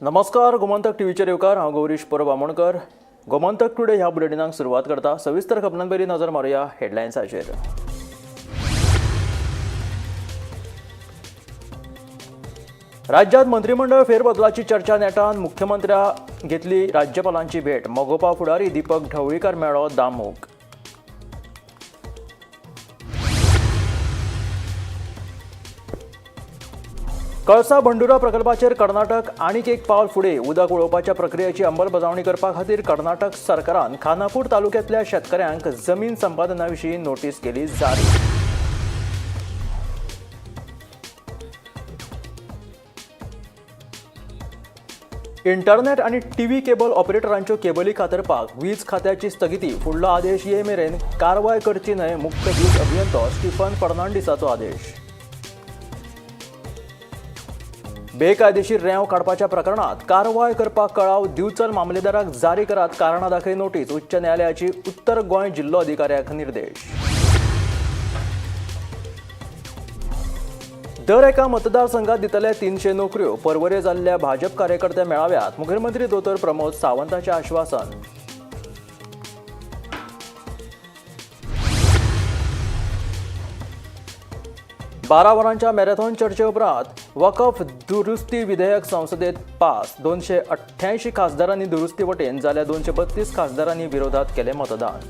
नमस्कार, गोमंतक टीव्हीचेर येवकार. हांव गौरीश परब आमोणकर. गोमंतक टुडे ह्या बुलेटिनाक सुरवात करता. सविस्तर खबरां पयलीं नजर मारुया हेडलायन्साचेर. राज्यात मंत्रिमंडळ फेरबदलाची चर्चा नेटान. मुख्यमंत्र्या घेतली राज्यपालांची भेट. मगोपा फुडारी दीपक ढवळीकर मेळ्ळो दामूक. कळसा भंडुरा प्रकल्पाचेर कर्नाटक आनीक एक पावल फुडें. उदक वळोवपाच्या प्रक्रियेची अंमलबजावणी करपा खातीर कर्नाटक सरकारान खानापूर तालुक्यांतल्या शेतकऱ्यांक जमीन संपादना विशीं नोटीस केली जारी. इंटरनेट आनी टीव्ही केबल ऑपरेटरांच्यो केबली कातरपाक वीज खात्याची स्थगिती. फुडलो आदेश ये मेरेन कारवाय करची न्हय, मुख्य वीज अभियंतो स्टीफन फर्नांडीसाचो आदेश. बेकायदेशीर रेंव काडपाच्या प्रकरणात कारवाय करपाक कळाव दिवचल मामलेदाराक जारी करात कारणां दाखय नोटीस. उच्च न्यायालयाची उत्तर गोंय जिल्लो अधिकाऱ्याक निर्देश. दर एका मतदारसंघात दितले 300 नोकऱ्यो. परवरे जाल्ल्या भाजप कार्यकर्ते मेळाव्यात मुखेलमंत्री दोतोर प्रमोद सावंताचें आश्वासन. बारा वरांच्या मॅरेथॉन चर्चे उपरांत वकफ दुरुस्ती विधेयक संसदेत पास. 288 खासदारांनी दुरुस्ती वटेन जाल्यार 232 खासदारांनी विरोधात केलें मतदान.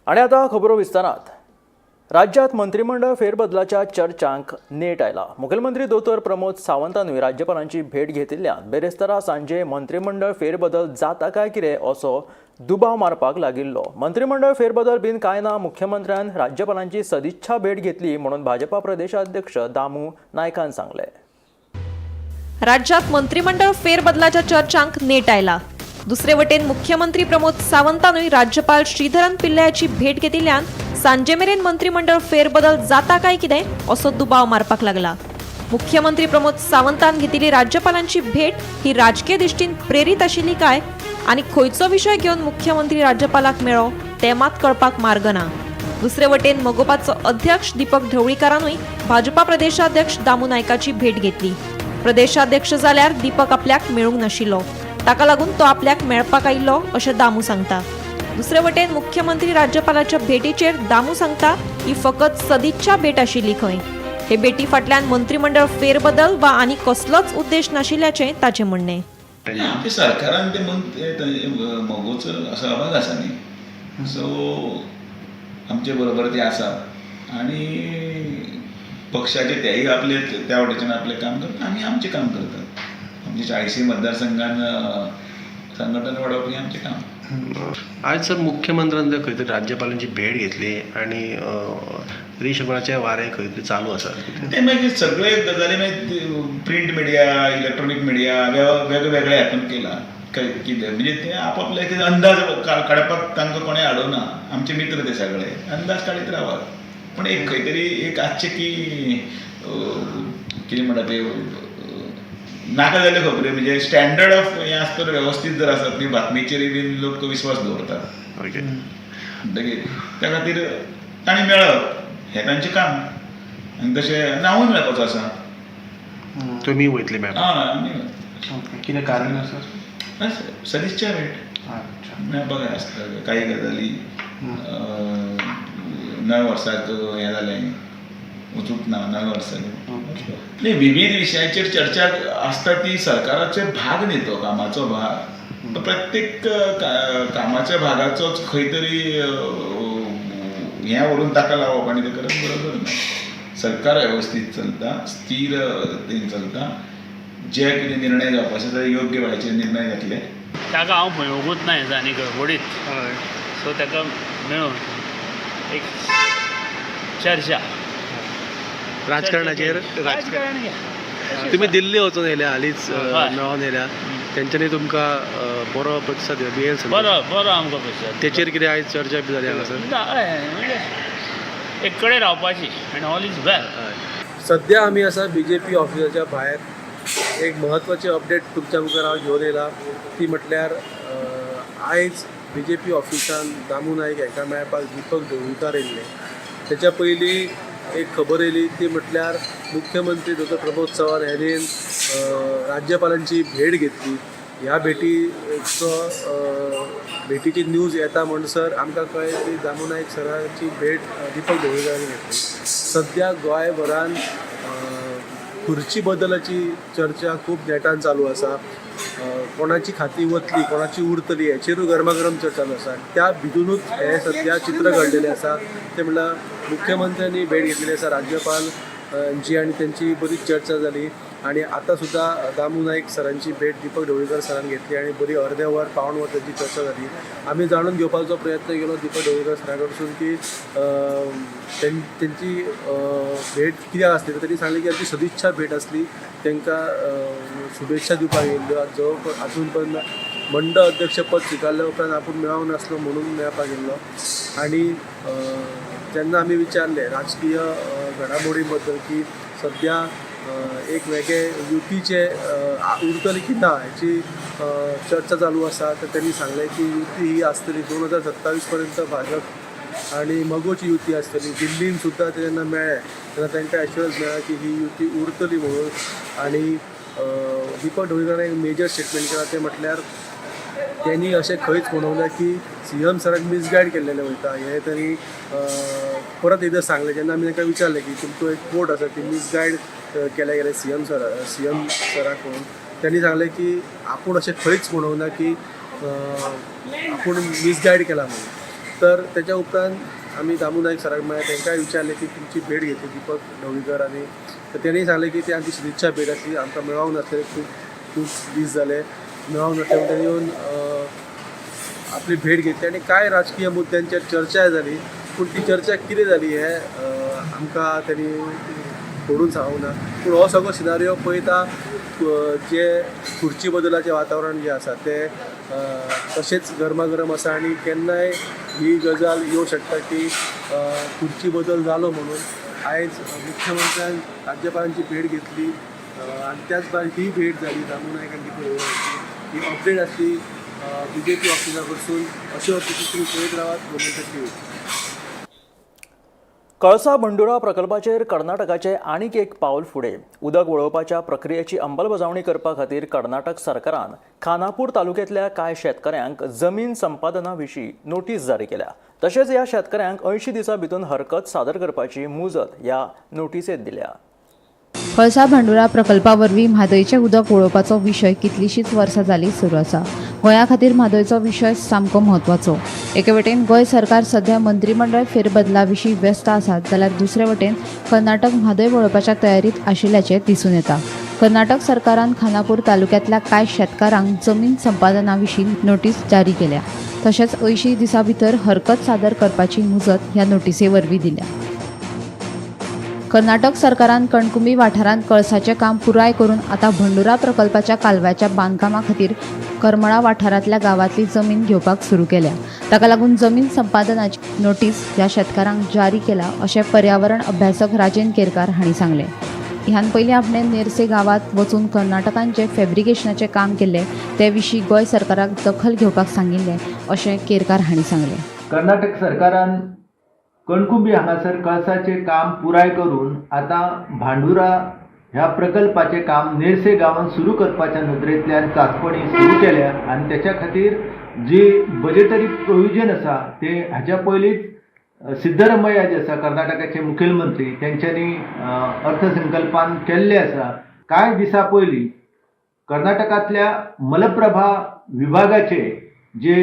आनी आतां खबरो विस्तारात. राज्यात मंत्रिमंडळ फेरबदलाच्या चर्चांक नेट आयला. मुखेलमंत्री दोतोर प्रमोद सावंतानूय राज्यपालांची भेट घेतिल्ल्यान बेरेस्तारा सांजे मंत्रिमंडळ फेरबदल जाता काय कितें असो दुबाव मारपाक लागिल्लो. मंत्रिमंडळ फेरबदल बीन काय ना, मुख्यमंत्र्यान राज्यपालांची सदिच्छा भेट घेतली म्हणून भाजपा प्रदेशाध्यक्ष दामू नायकान सांगलें. राज्यात मंत्रिमंडळ फेरबदलाच्या चर्चांक नेट आयला. दुसरे वटेन मुख्यमंत्री प्रमोद सावंतानूय राज्यपाल श्रीधरन पिल्लयाची भेट घेतिल्ल्यान सांजे मेरेन मंत्रिमंडळ फेरबदल जाता काय कितें असो दुबाव मारपाक लागला. मुख्यमंत्री प्रमोद सावंतान घेतिल्ली राज्यपालांची भेट ही राजकीय दृश्टीन प्रेरीत आशिल्ली काय आनी खंयचो विशय घेवन मुख्यमंत्री राज्यपालाक मेळ्ळो ते मात कळपाक मार्ग ना. दुसरे वटेन मगोपाचो अध्यक्ष दीपक ढवळीकारानूय भाजपा प्रदेशाध्यक्ष दामू नायकाची भेट घेतली. प्रदेशाध्यक्ष जाल्यार दीपक आपल्याक मेळूंक नाशिल्लो, ताका लागून तो आपल्याक मेळपाक आयिल्लो अशें दामू सांगता. दुसरे वटेन मुख्यमंत्री राज्यपालाच्या भेटीचेर दामू सांगता ही फकत सदिच्छा भेट आशिल्ली खंय. हे भेटी फाटल्यान मंत्रिमंडळ फेरबदल वा आनी कसलोच उद्देश नाशिल्ल्याचें ताचें म्हणणें. आमच्या सरकारान ते मगोचो सहभाग आसा न्ही, सो आमचे बरोबर ते आसा आनी पक्षाचे तेय आपले त्या वटेच्यान आपलें काम करता, आमी आमचें काम करतात. आमचे 40 मतदारसंघान संघटन वाडोवप हें आमचें काम. आज सर मुख्यमंत्र्यान जर खंय तरी राज्यपालांची भेट घेतली आनी रिशफलाचे वारें खंय तरी चालू आसा. ते मागीर सगळे गजाली मागीर प्रिंट मिडिया, इलेक्ट्रॉनीक मिडिया वेगवेगळे हातून केला कितें म्हणजे ते आपापले कितें अंदाज काडपाक तांकां कोणें हाडूना. आमचे मित्र ते सगळे अंदाज काडीत रावात, पूण एक खंय तरी एक आसचें की कितें म्हणटा ते नाका जाल्ल्यो खबऱ्यो, म्हणजे स्टँडर्ड ऑफ हें आसता वेवस्थीत जर आसत न्ही बातमीचेरूय बीन लोक विस्वास दवरतात. ओके, म्हणटकीर त्या खातीर तांणी मेळप हें तांचें काम आनी तशें हांवूय मेळपाचो आसा. तुमी वयतले मॅम? आं, आमी. कितें कारण आसा? सदिच्छा भेट मेळपाक जाय आसता. काही गजाली नव्या वर्साक हें जालें, वचूंक ना नव्या वर्साक. न्ही, विविध विशयांचेर चर्चा आसता ती सरकाराचे भाग न्ही, तो कामाचो भाग. तो प्रत्येक कामाच्या भागाचोच खंय तरी हें व्हरून ताका लावप आनी तें करप बरोबर ना. सरकार वेवस्थीत चलता, स्थीर चलता. जे कितें निर्णय जावपा आसा ते योग्य वेळाचेर निर्णय जातले. ताका हांव मेळोवंकूच ना हेजा आनी गडबडीत, सो ताका मेळून एक चर्चा राजकारणाचेर. राजकारण. तुमी दिल्ली वचून येयल्या हालींच, मेळोन येयल्या, तेंच्यांनी तुमकां बरो प्रतिसाद दिलो बी एल. बरो बरो आमकां प्रतिसाद. तेचेर कितें आयज चर्चा बी जाली हांगासर? म्हणजे एक कडेन रावपाची आनी ऑल is वेल. सध्या आमी आसा बी जे पी ऑफिसाच्या भायर. एक म्हत्वाची अपडेट तुमच्या मुखार हांव घेवन येयला ती म्हटल्यार आयज बी जे पी ऑफिसान दामू नायक हांकां मेळपाक दीपक ढवळीकार येयल्ले. तेच्या पयलीं एक खबर येयली ती म्हटल्यार मुख्यमंत्री डॉक्टर प्रमोद सावंत हांणी राज्यपालांची भेट घेतली. ह्या भेटीचो भेटीची न्यूज येता म्हणसर आमकां कळ्ळें की दामू नायक सरांची भेट दीपक ढवळीकारांनी घेतली. सद्या गोंयभरान खुर्ची बदलाची चर्चा खूब नेटान चालू आसा. कोणाची खाती वतली, कोणाची उरतली हेचेरूय गरमागरम चर्चा चालू आसा. त्या भितुनूच हें सद्या चित्र घडलेलें आसा. तें म्हणल्यार मुख्यमंत्र्यांनी भेट घेतलेली आसा राज्यपाल जी आनी तेंची बरी चर्चा जाली आनी आतां सुद्दां दामू नायक सरांची भेट दीपक ढवळीकर सरान घेतली आनी बरी अर्दें वर पावण वर तेंची चर्चा जाली. आमी जाणून घेवपाचो प्रयत्न केलो दीपक ढवळीकर सरा कडसून की तेंची भेट कित्याक आसली, तर तेणी सांगलें की आमची सदिच्छा भेट आसली, तांकां शुभेच्छा दिवपाक येयल्ल्यो. जो आजून पर्यंत मंडळ अध्यक्षपद स्विकारल्या उपरांत आपूण मेळोंक नासलो म्हणून मेळपाक येयल्लो. आनी जेन्ना आमी विचारलें राजकीय घडामोडी बद्दल की सद्या एक वेगळे युतीचे उरतले की ना हेची चर्चा चालू आसा, तर त्यांनी सांगलें की युती ही आसतली 2027 पर्यंत भाजप आनी मगोची युती आसतली. दिल्लीन सुद्दां ते जेन्ना मेळ्ळे तेन्ना तांकां एश्युरन्स मेळ्ळा की ही युती उरतली म्हणून. आनी दीपक ढवळीकारान एक मेजर स्टेटमेंट केलां, तें म्हटल्यार त्यांनी अशें खंयच म्हणूंक ना की सी एम सराक मिसगायड केल्लेलें वयता. हें तांणी परत एकदां सांगलें जेन्ना आमी तांकां विचारलें की तुमचो एक कोट आसा की मिसगायड केलें गेलें सी एम सराक म्हणून. त्यांनी सांगलें की आपूण अशें खंयच म्हणूंक ना की आपूण मिसगायड केला म्हणून. तर तेच्या उपरांत आमी दामू नायक सराक मेळ्ळे, तांकांय विचारलें की तुमची भेट घेतली दीपक ढवळीकर आनी तर तेणी सांगलें की ती आमची सदिच्छा भेट आसली, आमकां मेळोंक नासलें, खूब खूब दीस जाले मेळोंक नासले म्हणून तेणी येवन आपली भेट घेतली आनी कांय राजकीय मुद्द्यांचेर चर्चाय जाली. पूण ती चर्चा कितें जाली हें आमकां तेणी फोडून सांगूंक ना. पूण हो सगळो सिनारियो पळयता जे खुर्ची बदलाचें वातावरण जें आसा तें तशेंच गरमागरम आसा आनी केन्नाय ही गजाल येवं शकता की खुर्ची बदल जालो म्हणून. आयज मुख्यमंत्र्यान राज्यपालांची भेट घेतली आनी त्याच भायर ही भेट जाली दामू नायक आनी दीपक ढवळीकरांची. ही अपडेट आसली बीजेपी ऑफिसा कडसून. अश्यो अपडेटी तुमी पळयत रावात गोमंतक टीव्ही. कळसा भंडुरा प्रकल्पाचेर कर्नाटकाचे आनीक एक पावल फुडें. उदक वळोवपाच्या प्रक्रियेची अंमलबजावणी करपा खातीर कर्नाटक सरकारान खानापूर तालुक्यांतल्या कांय शेतकऱ्यांक जमीन संपादना विशीं नोटीस जारी केल्या. तशेंच ह्या शेतकऱ्यांक 80 दिसां भितर हरकत सादर करपाची मुजत ह्या नोटिसेंत दिल्या. कळसा भांडुरा प्रकल्पा वरवीं म्हादयचें उदक वळोवपाचो विशय कितलींशींच वर्सां जालीं सुरू आसा. गोंया खातीर म्हादयचो विशय सामको म्हत्वाचो. एके वटेन गोंय सरकार सध्या मंत्रीमंडळ फेरबदला विशीं व्यस्त आसात, जाल्यार दुसरे वटेन कर्नाटक म्हादय वळोवपाच्या तयारीत आशिल्ल्याचें दिसून येता. कर्नाटक सरकारान खानापूर तालुक्यांतल्या कांय शेतकारांक जमीन संपादना विशीं नोटीस जारी केल्या. तशेंच 80 दिसां भितर हरकत सादर करपाची मुजत ह्या नोटिसे वरवीं दिल्या. कर्नाटक सरकारान कणकुंबी वाठारांत कळसाचें काम पुराय करून आतां भंडुरा प्रकल्पाच्या कालव्याच्या बांदकामा खातीर करमळा वाठारांतल्या गांवांतली जमीन घेवपाक सुरू केल्या. ताका लागून जमीन संपादनाची नोटीस ह्या शेतकारांक जारी केला, अशें पर्यावरण अभ्यासक राजेंद्र केरकार हांणी सांगलें. ह्यान पयलीं आपणें नेरसे गांवांत वचून कर्नाटकान जें फेब्रिकेशनाचें काम केल्लें ते विशीं गोंय सरकाराक दखल घेवपाक सांगिल्लें, अशें केरकार हांणी सांगलें. कर्नाटक सरकारान कणकुंबी हांगासर कळसाचें काम पुराय करून आतां भांडुरा ह्या प्रकल्पाचें काम नेरसे गांवांत सुरू करपाच्या नदरेंतल्यान चांचपणी सुरू केल्या आनी तेच्या खातीर जी बजेटरी प्रोविजन आसा तें हाच्या पयलींच सिद्धरमय्या जे आसा कर्नाटकाचे मुखेलमंत्री तेंच्यांनी अर्थसंकल्पान केल्लें आसा. कांय दिसां पयलीं कर्नाटकांतल्या मलप्रभा विभागाचे जे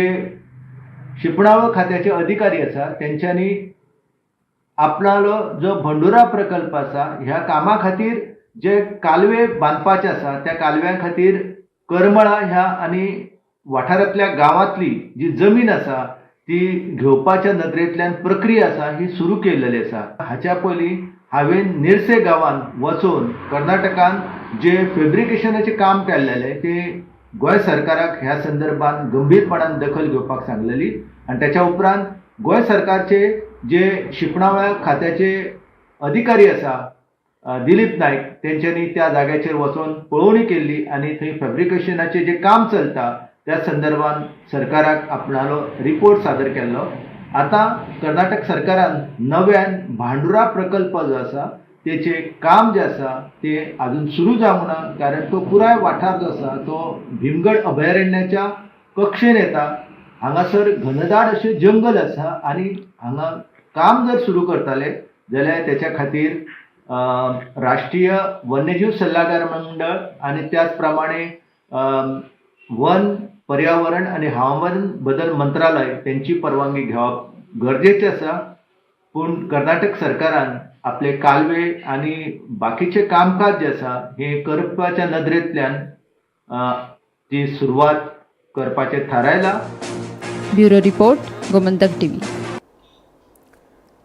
शिंपणावळ खात्याचे अधिकारी आसा तेंच्यांनी आपणालो जो भंडुरा प्रकल्प आसा ह्या कामा खातीर जे कालवे बांदपाचे आसा त्या कालव्यां खातीर करमळा ह्या आनी वाठारांतल्या गांवांतली जी जमीन आसा ती घेवपाच्या नदरेंतल्यान प्रक्रिया आसा ही सुरू केल्लेली आसा. हाच्या पयलीं हांवें निरसे गांवांत वचून कर्नाटकान जे फेब्रिकेशनाचें काम केल्लेलें तें गोंय सरकाराक ह्या संदर्भात गंभीरपणान दखल घेवपाक सांगलेली आनी त्याच्या उपरांत गोंय सरकारचे जे शिंपणावळ खात्याचे अधिकारी आसा दिलीप नायक तेंच्यांनी त्या जाग्याचेर वचून पळोवणी केल्ली आनी थंय फेब्रिकेशनाचें जें काम चलता त्या संदर्भात सरकाराक आपणालो रिपोर्ट सादर केल्लो. आतां कर्नाटक सरकारान नव्यान भांडुरा प्रकल्प जो आसा तेचें काम जें आसा तें आजून सुरू जावंक ना, कारण तो पुराय वाठार जो आसा तो भीमगड अभयारण्याच्या कक्षेन येता. हांगासर घनदाट अशें जंगल आसा आनी हांगा काम जर सुरू करताले जाल्यार तेच्या खातीर राष्ट्रीय वन्यजीव सल्लागार मंडळ आनी त्याच प्रमाणे वन पर्यावरण आनी हवामान बदल मंत्रालय तेंची परवानगी घेवप गरजेचें आसा. पूण कर्नाटक सरकारान आपले कालवे आनी बाकीचें कामकाज जें आसा हें करपाच्या नदरेंतल्यान ती सुरवात करपाचें थारायलां. Bureau report, Gomantak TV.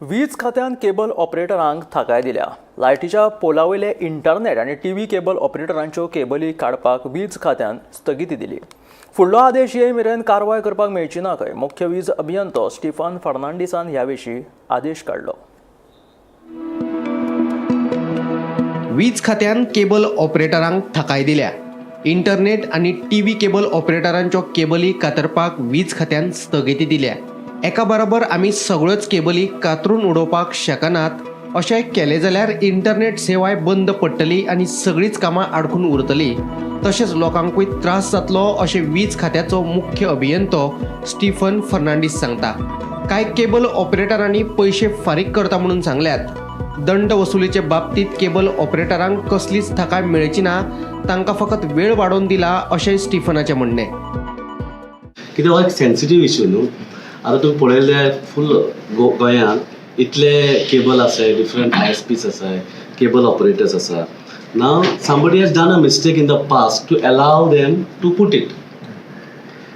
वीज खात्यान केबल ऑपरेटरांक थाकाय दिल्या. लायटीच्या पोलावयले इंटरनेट आनी टीव्ही केबल ऑपरेटरांच्यो केबली काडपाक वीज खात्यान स्थगिती दिली. फुडलो आदेश येय मेरेन कारवाय करपाक मेळची ना खंय. मुख्य वीज अभियंतो स्टीफन फर्नांडीसान ह्या विशीं आदेश काडलो. वीज खात्यान केबल ऑपरेटरांक थाकाय दिल्या. इंटरनेट आनी टीव्ही केबल ऑपरेटरांच्यो केबली कातरपाक वीज खात्यान स्थगिती दिल्या. एका बरोबर आमी सगळ्योच केबली कातरून उडोवपाक शकनात, अशें केलें जाल्यार इंटरनेट सेवाय बंद पडटली आनी सगळींच कामां आडखून उरतली, तशेंच लोकांकूय त्रास जातलो अशें वीज खात्याचो मुख्य अभियंतो स्टीफन फर्नांडीस सांगता. कांय केबल ऑपरेटरांनी पयशे फारीक करता म्हणून सांगल्यात. दंड वसुलीचे बाबतींत केबल ऑपरेटरांक कसलीच थाकाय मेळची ना, तांकां फकत वेळ वाडोवन दिला अशें स्टीफनाचें म्हणणें. कित्याक हो एक सेन्सिटीव इश्यू न्हू. आतां तुमी पळयलें फूल गोंयांत इतले केबल आसाय, डिफरंट ISPs आसाय, केबल ऑपरेटर्स आसा. Now somebody has done a mistake in the past to allow them to put it.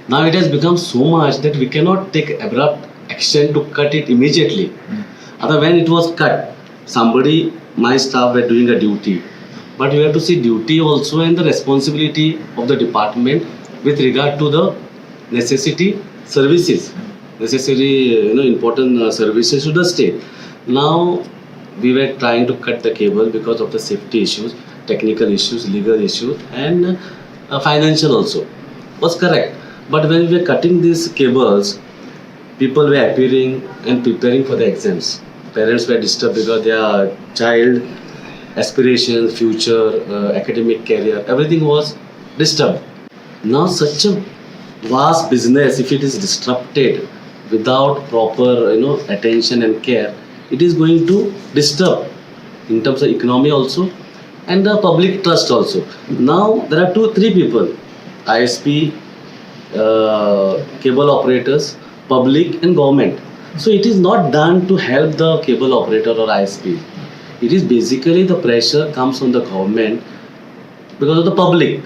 Now it has become so much that we cannot take abrupt action to cut it immediately. आतां when it was cut, somebody, my staff were doing a duty, but you have to see duty also and the responsibility of the department with regard to the necessity services, necessary, you know, important services to the state. Now we were trying to cut the cable because of the safety issues, technical issues, legal issues, and financial also. Was correct. But when we were cutting these cables, people were appearing and preparing for the exams. Parents were disturbed because their child aspirations, future, academic career, everything was disturbed. Now such a vast business, if it is disrupted without proper, you know, attention and care, it is going to disturb in terms of economy also and the public trust also. Now there are 2-3 people, ISP, cable operators, public and government. So it is not done to help the cable operator or ISP. It is basically the pressure comes from the government because of the public.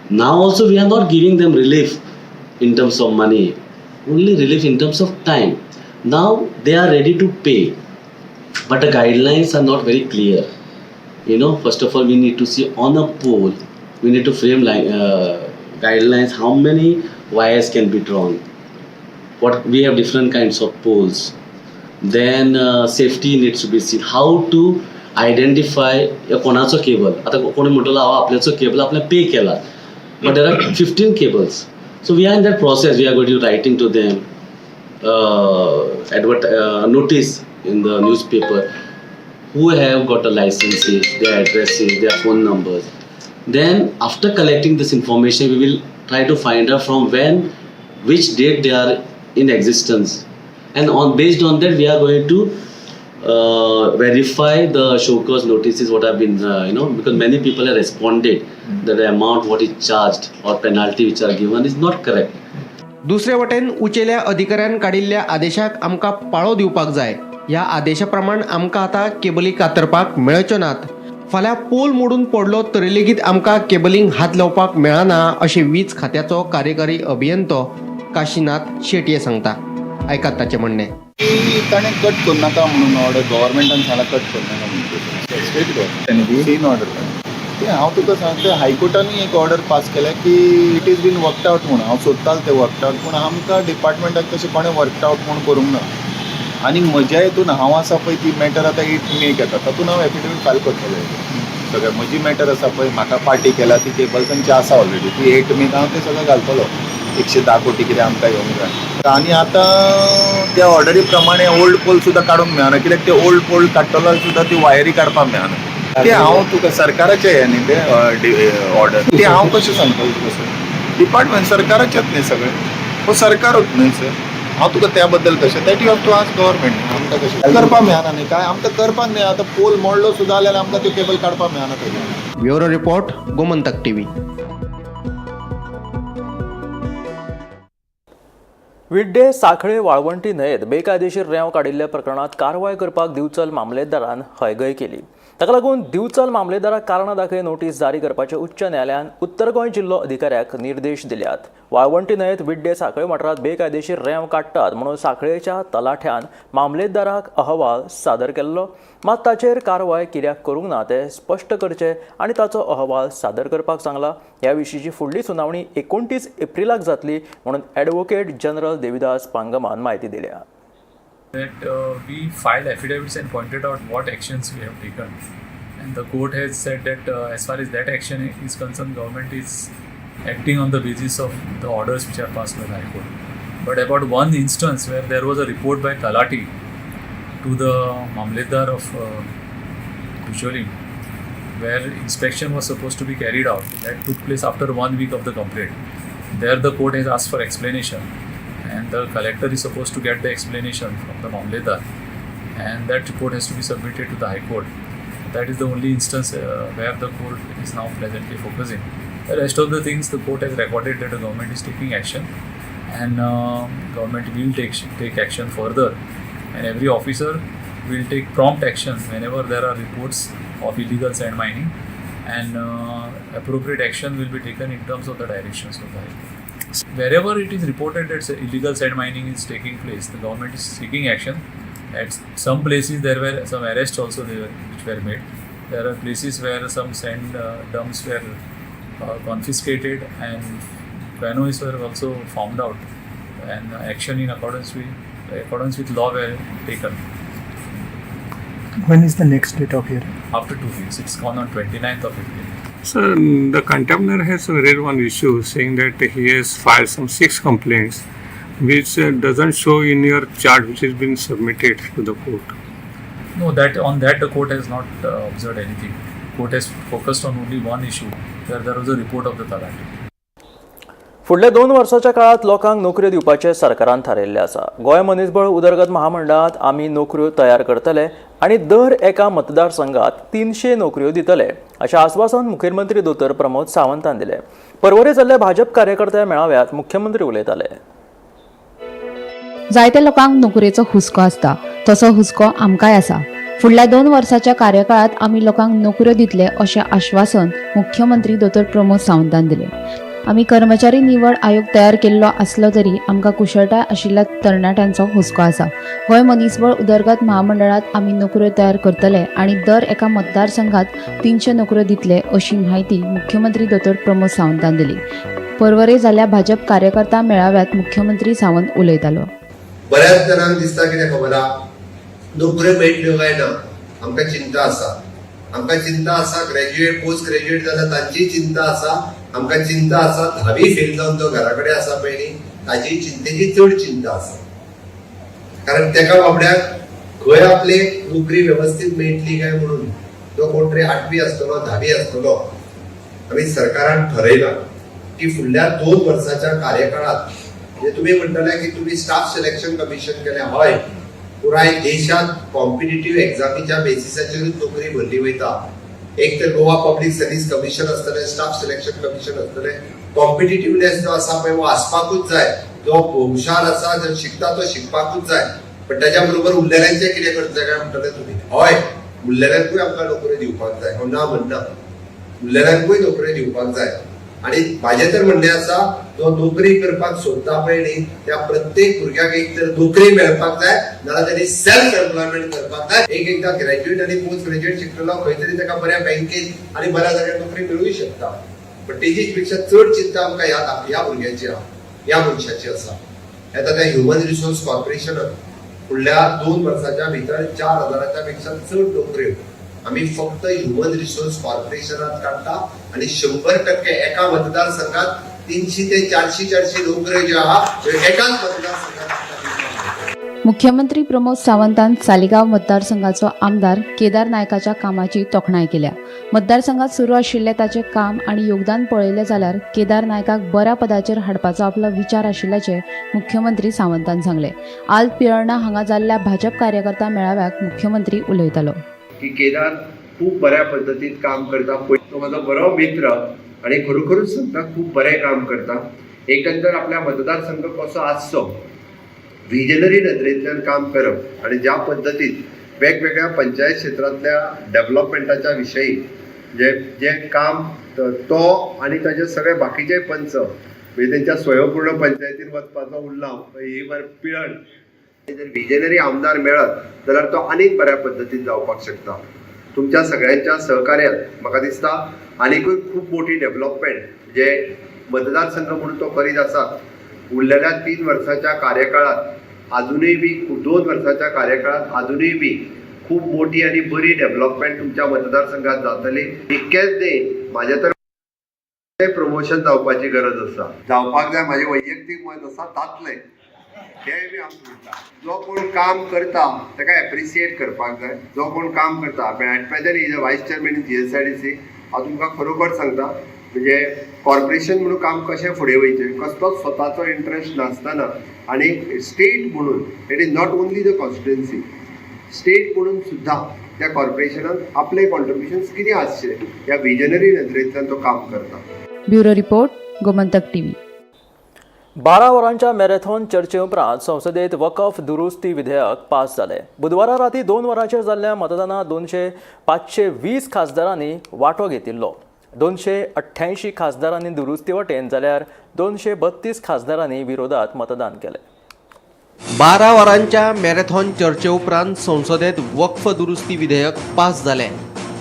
Now also we are not giving them relief in terms of money, only relief in terms of time. Now they are ready to pay, but the guidelines are not very clear. You know, first of all, we need to see on a pole, we need to frame guidelines, how many wires can be drawn. What we have different kinds of poles. Then safety needs to be seen. How to identify कोणाचो cable. आता कोणी म्हणटलो हांव आपल्याचो cable आपणे pay केला, but there are 15 cables. So we are in that process. We are going to writing to them, notice in the newspaper who have got a licenses, their addresses, their phone numbers. Then after collecting this information, we will try to find out from when, which date they are in existence, and on based on that we are going to verify the show cause notices what have been you know, because many people have responded that the amount what is charged or penalty which are given is not correct. दुसरे वटेन उचेल्या अधिकाऱ्यान काडिल्ल्या आदेशाक आमकां पाळो दिवपाक जाय. ह्या आदेशा प्रमाण आमकां आतां केबली कातरपाक मेळच्यो नात. फाल्यां पोल मोडून पडलो तरी लेगीत आमकां केबलींक हात लावपाक मेळना अशें वीज खात्याचो कार्यकारी अभियंतो काशीनाथ शेटये सांगता. आयकात ताचें म्हणणें. ताणें कट करनाका म्हणून ऑर्डर गव्हर्मेंटान सांगला कट करनाका म्हणून स्टेट गव्हर्मेंट सीन ऑर्डर तें हांव तुका सांगता. हायकोर्टानूय एक ऑर्डर पास केल्या की it is been worked out म्हणून. हांव सोदतालो तें वर्कड आवट, पूण आमकां डिपार्टमेंटाक तशें कोणें वर्कड आवट म्हूण करूंक ना. आनी म्हज्या हितून हांव आसा पळय ती मॅटर आतां 8 मेक येता, तातूंत हांव एफिडेवीट फायल करतलो. सगळें म्हजी मॅटर आसा पळय, म्हाका पार्टी केला ती केबल्सांची आसा ऑलरेडी, ती 8 मेक हांव तें सगळें घालतलो. 110 कोटी कितें आमकां येवंक जाय. आनी आतां त्या ऑर्डरी प्रमाणे ओल्ड पोल सुद्दां काडूंक मेळना, कित्याक ते ओल्ड पोल काडटलो सुद्दां ती वायरी काडपाक मेळना. ते हांव तुका सरकाराचें हें न्ही तें ऑर्डर, ते हांव कशें सांगतलो तुका सर? डिपार्टमेंट सरकाराचेंच न्ही सगळें, हो सरकारूच न्ही सर. हांव तुका त्या बद्दल कशें that you have to ask government. आमकां कशें करपाक मेळना न्ही काय, आमकां करपाक मेळना. आतां पोल मोडलो सुद्दां जाल्यार आमकां त्यो केबल काडपाक मेळना तेजें. Bureau report, Gomantak TV. विड्डे साखळे वाळवंटी न्हंयेत बेकायदेशीर रेंव काडिल्ल्या प्रकरणात कारवाय करपाक दिवचल मामलेदारान हयगय केली. ताका लागून दिवचल मामलेदाराक कारणां दाखय नोटीस जारी करपाचे उच्च न्यायालयान उत्तर गोंय जिल्लो अधिकाऱ्याक निर्देश दिल्यात. वाळवंटी न्हंयेत विड्डे साखळे वाठारांत बेकायदेशीर रेंव काडटात म्हणून साखळेच्या तलाठ्यान मामलेदाराक अहवाल सादर केल्लो, मात ताचेर कारवाय कित्याक करूंक ना तें स्पश्ट करचें आनी ताचो अहवाल सादर करपाक सांगला. ह्या विशींची फुडली सुनावणी 29 एप्रिलाक जातली म्हणून ॲडव्होकेट जनरल देविदास पांगमान म्हायती दिल्या. That we filed affidavits and pointed out what actions we have taken, and the court has said that as far as that action is concerned, government is acting on the basis of the orders which are passed by the High Court. But about one instance where there was a report by Talati to the Mamletdar of Bicholim, where inspection was supposed to be carried out, that took place after 1 week of the complaint. There the court has asked for explanation, and the collector is supposed to get the explanation from the Mamletdar, and that report has to be submitted to the High Court. That is the only instance where the court is now presently focusing. The rest of the things the court has recorded that the government is taking action, and government will take action further, and every officer will take prompt action whenever there are reports of illegal sand mining, and appropriate action will be taken in terms of the directions of the High Court. Wherever it is reported that illegal sand mining is taking place, the government is taking action. At some places there were some arrests also which were made. There are places where some sand dumps were confiscated and canoes were also found out, and action in accordance with law were taken. When is the next date of hearing? After 2 weeks. It's gone on 29th of April. Sir, the contemner has raised one issue saying that he has filed some 6 complaints which doesn't show in your chart which has been submitted to the court. No, that on that the court has not observed anything. Court has focused on only one issue, where there was a report of the Talati. फुडल्या 2 वर्साच्या काळात लोकांक नोकऱ्यो दिवपाचें सरकारान थारायिल्लें आसा. गोंय मनीसबळ उदरगत महामंडळांत आमी नोकऱ्यो तयार करतले आनी दर एका मतदारसंघात 300 नोकऱ्यो दितले अशें आस्वासन मुखेलमंत्री दोतोर प्रमोद सावंतान दिलें. परवरे जाल्ल्या भाजप कार्यकर्त्या मेळाव्यात मुख्यमंत्री उलयताले. जायत्या लोकांक नोकरेचो हुस्को आसता, तसो हुस्को आमकांय आसा. फुडल्या 2 वर्साच्या कार्यकाळात आमी लोकांक नोकऱ्यो दितले अशें आश्वासन मुख्यमंत्री दोतोर प्रमोद सावंतान दिलें. आमी कर्मचारी निवड आयोग तयार केल्लो आसलो तरी आमकां कुशळटाय आशिल्ल्या तरणाट्यांचो हुस्को आसा. गोंय मनीसबळ उदरगत महामंडळांत आमी नोकऱ्यो तयार करतले आनी दर एका मतदारसंघात 300 नोकऱ्यो दितले अशी म्हायती मुख्यमंत्री दोतोर प्रमोद सावंतान दिली. परवरे जाल्ल्या भाजप कार्यकर्ता मेळाव्यात मुख्यमंत्री सावंत उलयतालो. बऱ्याच जाणांक दिसता कितें खबर आहा, नोकऱ्यो मेळटल्यो काय ना आमकां चिंता आसा. आमकां चिंता आसा ग्रॅज्युएट पोस्ट ग्रॅज्युएट जाल्यार तांची चिंता आसा. आमकां चिंता आसा 10वी फेल जावन जो घरा कडेन आसा पळय न्ही ताजी चिंतेची चड चिंता आसा. कारण तेका बाबड्याक खंय आपले नोकरी वेवस्थीत मेळटली काय म्हणून तो कोण तरी 8वी आसतलो 10वी आसतलो. आमी सरकारान ठरयलां की फुडल्या 2 वर्साच्या कार्यकाळात म्हणजे तुमी म्हणटले की तुमी स्टाफ सिलेक्शन कमिशन केलें, हय पुराय देशांत कॉम्पिटिटीव एग्जामीच्या बेसिसाचेरूच नोकरी भरली वयता. एक तर गोवा पब्लीक सर्वीस कमिशन आसतलें, स्टाफ सिलेक्शन कमिशन आसतलें. कॉम्पिटिटिवनेस जो आसा पळय हो आसपाकूच जाय. जो हुशार आसा जो शिकता तो शिकपाकूच जाय. पण त्याच्या बरोबर उरलेल्यांचें कितें करतले काय म्हणटले तुमी? हय उरलेल्यांकूय आमकां नोकऱ्यो दिवपाक जाय, हांव ना म्हणना, उरलेल्यांकूय नोकऱ्यो दिवपाक जाय. आनी म्हाजें तर म्हणणें आसा जो नोकरी करपाक सोदता पळय न्ही त्या प्रत्येक भुरग्याक एक तर नोकरी मेळपाक जाय नाजाल्यार तेणी सेल्फ एम्प्लॉयमेंट करपाक जाय. एक एकदां ग्रॅज्युएट आनी पोस्ट ग्रॅज्युएट शिकलेलो खंय तरी ताका बऱ्या बँकेत आनी बऱ्या जाग्यार नोकरी मेळूंक शकता. पण तेजी पेक्षा चड चिंता आमकां ह्या भुरग्यांची आहा, ह्या मनशाची आसा. आतां त्या ह्युमन रिसोर्स कॉर्पोरेशनान फुडल्या 2 वर्साच्या भितर 4000 पेक्षा चड नोकऱ्यो आमी फक्त ह्युमन रिसोर्स कॉर्पोरेशनात काडटा आनी 100% एका मतदारसंघात 300 ते 400 नोकऱ्यो ज्यो आहा त्यो एकाच मतदारसंघात. मुख्यमंत्री प्रमोद सावंतान सालिगांव मतदारसंघाचो आमदार केदार नायकाच्या कामाची तोखणाय केल्या. मतदारसंघात सुरू आशिल्लें ताचें काम आनी योगदान पळयलें जाल्यार केदार नायकाक बऱ्या पदाचेर हाडपाचो आपलो विचार आशिल्ल्याचें मुख्यमंत्री सावंतान सांगलें. आल्त पिळर्णा हांगा जाल्ल्या भाजप कार्यकर्ता मेळाव्याक मुख्यमंत्री उलयतालो. की केदार खूब बऱ्या पद्दतीन काम करता, तो म्हजो बरो मित्र आनी खरोखरूच सांगता खूब बरें काम करता. एकंदर आपल्या मतदारसंघ कसो आसचो विजनरी नदरेंतल्यान काम करप आनी ज्या पद्दतीन वेगवेगळ्या पंचायत क्षेत्रांतल्या डेव्हलपमेंटाच्या विशयी जे जे काम तो आनी ताजे सगळे बाकीचे पंच म्हणजे तेंच्या स्वयंपूर्ण पंचायतीन वचपाचो उरला ही पिळण जर विजनरी आमदार मेळत जाल्यार तो आनीक बऱ्या पद्दतीन जावपाक शकता. तुमच्या सगळ्यांच्या सहकार्यान म्हाका दिसता आनीकूय खूब मोठी डेव्हलपमेंट जे मतदारसंघ म्हणून तो करीत आसा उरलेल्या 3 वर्साच्या कार्यकाळात अजूनय बी 2 वर्साच्या कार्यकाळात अजूनय बी खूब मोठी आनी बरी डेव्हलपमेंट तुमच्या मतदारसंघात जातली. इतकेंच न्ही म्हाजें तर प्रमोशन जावपाची गरज आसा, जावपाक जाय म्हाजें वैयक्तीक मत आसा जातलें तेंय बी आमी म्हणटा. जो कोण काम करता ताका एप्रिसिएट करपाक जाय. जो कोण काम करता at present is a vice chairman in GSIDC. हांव तुमकां खरोखर सांगता म्हणजे कॉर्पोरेशन म्हणून काम कशें फुडें वयचें कसलोच स्वताचो इंट्रस्ट नासतना आनी स्टेट म्हणून it is not only the constituency state म्हणून सुद्दां त्या कॉर्पोरेशनान आपले कॉन्ट्रिब्युशन्स कितें आसचें ह्या विजनरी नदरेंतल्यान तो काम करता. Bureau report, Gomantak TV. 12 वरांच्या मॅरेथॉन चर्चे उपरांत संसदेत वकफ दुरुस्ती विधेयक पास जालें. बुधवारा राती 2 वरांचेर जाल्ल्या मतदानात 520 खासदारांनी वांटो घेतिल्लो. 288 खासदारांनी दुरुस्ती वटेन जाल्यार 232 खासदारांनी विरोधात मतदान केलें. 12 वरांच्या मॅरेथॉन चर्चे उपरांत संसदेत वक्फ दुरुस्ती विधेयक पास जालें.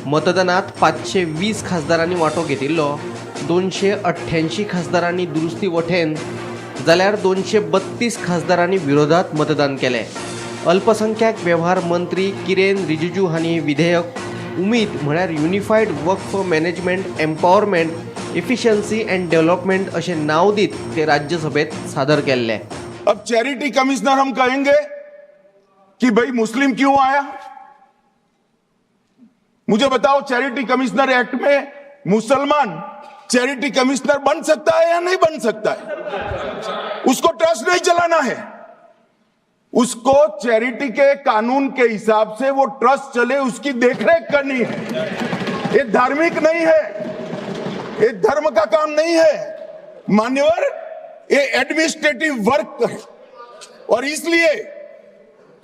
मतदानात 520 खासदारांनी वांटो घेतिल्लो. 288 खासदारांनी दुरुस्ती वटेन जाल्यार 232 खासदारांनी विरोधात मतदान केलें. अल्पसंख्याक वेव्हार मंत्री किरेन रिजिजू हांणी विधेयक उमीद म्हळ्यार unified Waqf management empowerment efficiency and development अशें नांव दीत ते राज्यसभेत सादर केल्लें. अब चैरिटी कमिश्नर हम कहेंगे कि भाई मुस्लिम क्यों आया? मुझे बताओ, चैरिटी कमिश्नर एक्ट में मुसलमान चैरिटी कमिश्नर बन सकता है या नहीं बन सकता है? उसको ट्रस्ट नहीं चलाना है, उसको चैरिटी के कानून के हिसाब से वो ट्रस्ट चले उसकी देखरेख करनी है। ये धार्मिक नहीं है, ये धर्म का काम नहीं है मान्यवर, ये एडमिनिस्ट्रेटिव वर्क है। और इसलिए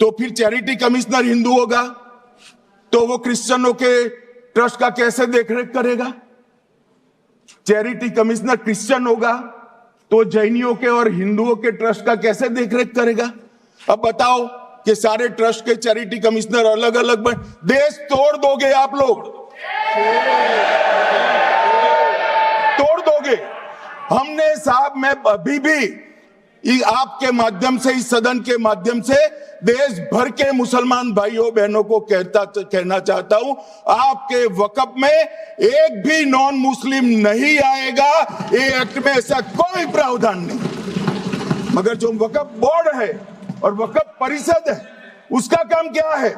तो फिर चैरिटी कमिश्नर हिंदू होगा तो वो क्रिश्चियनों के ट्रस्ट का कैसे देखरेख करेगा? चैरिटी कमिश्नर क्रिश्चियन होगा तो जैनियों के और हिंदुओं के ट्रस्ट का कैसे देखरेख करेगा? अब बताओ कि सारे ट्रस्ट के चैरिटी कमिश्नर अलग अलग बन, देश तोड़ दोगे आप लोग, तोड़ दोगे। हमने साहब, मैं अभी भी आपके माध्यम से, इस सदन के माध्यम से देश भर के मुसलमान भाइयों बहनों को कहना चाहता हूं, आपके वक्फ में एक भी नॉन मुस्लिम नहीं आएगा। ये एक्ट में ऐसा कोई प्रावधान नहीं। मगर जो वक्फ बोर्ड है और वक्फ परिषद है, उसका काम क्या है?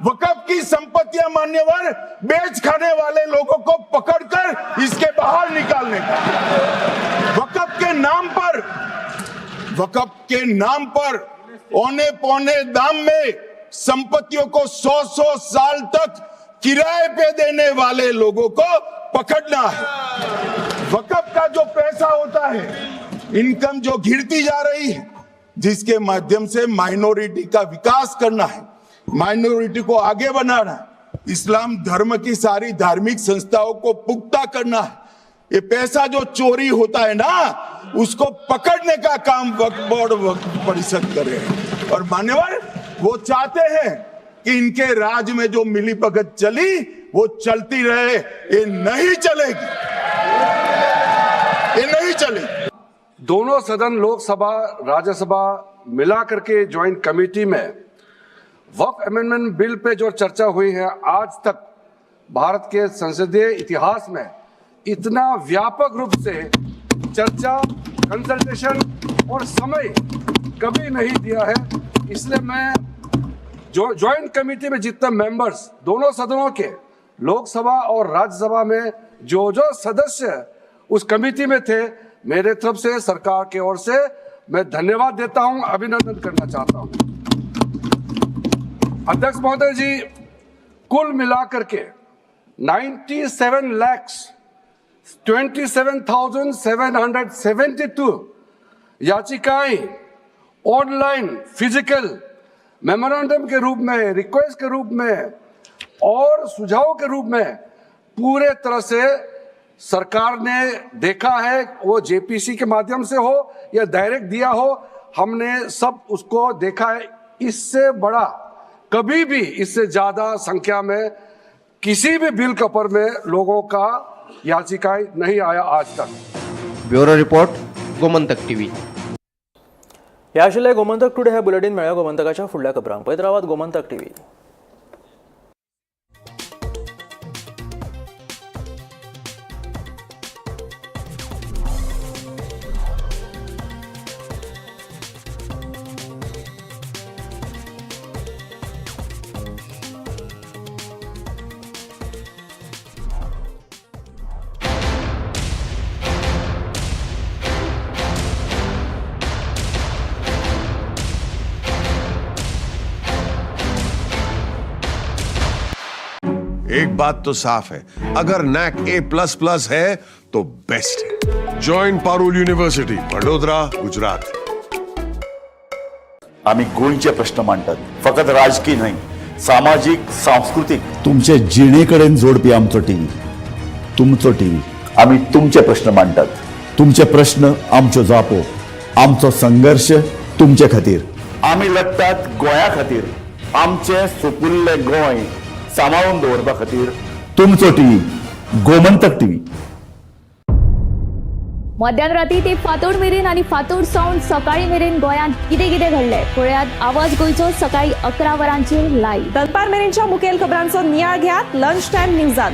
वक्फ की संपत्तियां मान्यवर बेच खाने वाले लोगों को पकड़कर इसके बाहर निकालने का। वक्फ के नाम पर, वक्फ के नाम पर औने पौने दाम में संपत्तियों को 100-100 साल तक किराए पे देने वाले लोगों को पकड़ना है। वक्फ का जो पैसा होता है, इनकम जो गिरती जा रही है, जिसके माध्यम से माइनॉरिटी का विकास करना है, माइनॉरिटी को आगे बढ़ाना है, इस्लाम धर्म की सारी धार्मिक संस्थाओं को पुख्ता करना है, ये पैसा जो चोरी होता है ना, उसको पकड़ने का काम वक्फ बोर्ड, वक्फ परिषद करे। और मान्यवर, वो चाहते हैं कि इनके राज में जो मिली भगत चली वो चलती रहे। ये नहीं चलेगी, ये नहीं चलेगी। दोनों सदन लोकसभा राज्यसभा मिला करके ज्वाइंट कमेटी में वक्फ अमेंडमेंट बिल पे जो चर्चा हुई है, आज तक भारत के संसदीय इतिहास में इतना व्यापक रूप से चर्चा, कंसल्टेशन और समय कभी नहीं दिया है। इसलिए मैं जो ज्वाइंट कमेटी में जितने मेंबर्स दोनों सदनों के, लोकसभा और राज्यसभा में जो जो सदस्य उस कमेटी में थे, मेरे तरफ से, सरकार की ओर से मैं धन्यवाद देता हूं, अभिनंदन करना चाहता हूं। अध्यक्ष महोदय जी, कुल मिलाकर के 97,27,772 याचिकाएं ऑनलाइन, फिजिकल, मेमोरेंडम के रूप में, रिक्वेस्ट के रूप में और सुझाव के रूप में पूरे तरह से सरकार ने देखा है। वो जेपीसी के माध्यम से हो या डायरेक्ट दिया हो, हमने सब उसको देखा है। इससे बड़ा कभी भी, इससे ज्यादा संख्या में किसी भी बिल के ऊपर में लोगों का याचिकाएं नहीं आया आज तक। Bureau report, Gomantak TV. ह्या आशिल्लें गोमंतक टुडे हे बुलेटीन. मेळ्या गोमंतकाच्या फुडल्या खबरांक. पळयत रावात गोमंतक टीव्ही. एक बात तो साफ है, अगर नैक A++ है तो बेस्ट है। Join Parul university, Vadodara, Gujarat. आम्ही गोंयचे प्रश्न मांडटात, फकत राजकीय न्हय, सामाजीक, सांस्कृतीक, तुमचे जिणे कडेन जोडपी आमचो टीव्ही, तुमचो टीव्ही। आम्ही तुमचे प्रश्न मांडटात, तुमचे प्रश्न आमच्यो जापो, आमचो संघर्श तुमचे खातीर। आमी लढटात गोंया खातीर, आमचें सुपुल्लें गोंय सांबाळून दवरपा खातीर। तुमचो टीव्ही, गोमंतक टीव्ही। मध्यान राती ते फातोड मेरेन आनी फातोड सावन सकाळी मेरेन गोंयांत कितें कितें घडलें पळयात आवाज गोंयचो सकाळी 11 वरांचेर लायव्ह. दनपार मेरेनच्या मुखेल खबरांचो नियाळ घेयात लंच टायम न्यूजात.